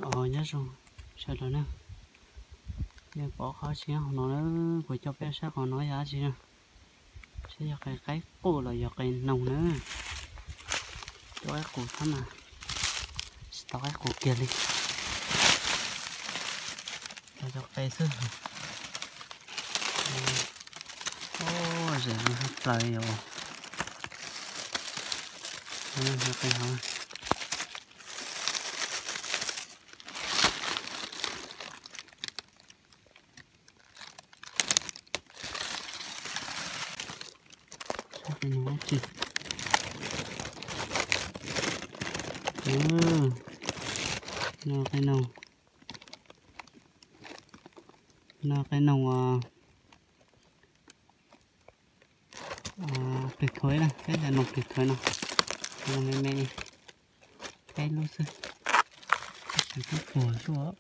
Os, nyob zoo sawv daws na. Yog pom qhov tsis nyob hauv no na, kuv coj peb saib qhov no yog dab tsi na. Saib yog qe qaib qus los yog qe noog na. Cov qaib qus xwb mas tsis tau qaib qus kiag li. Cov qe xwb. Ub, zem li hab plaws yom. Qe hauv. Qe noog dab tsi? No qe noog, no qe noog plig thuav na, peb cov noog plig thuav no, no me me li, peb lub xwb, tab sis twb puag zuj.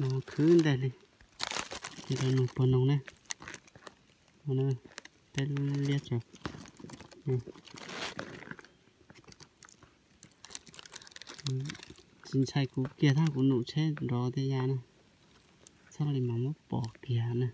No khwv ntag li, ntawm noog puag noog ne, peb liab tsawv. Tsis ntshai kuv kiag thiab, kuv num tsheb nrov tej yam na, txhob li mas muab pom kiag na.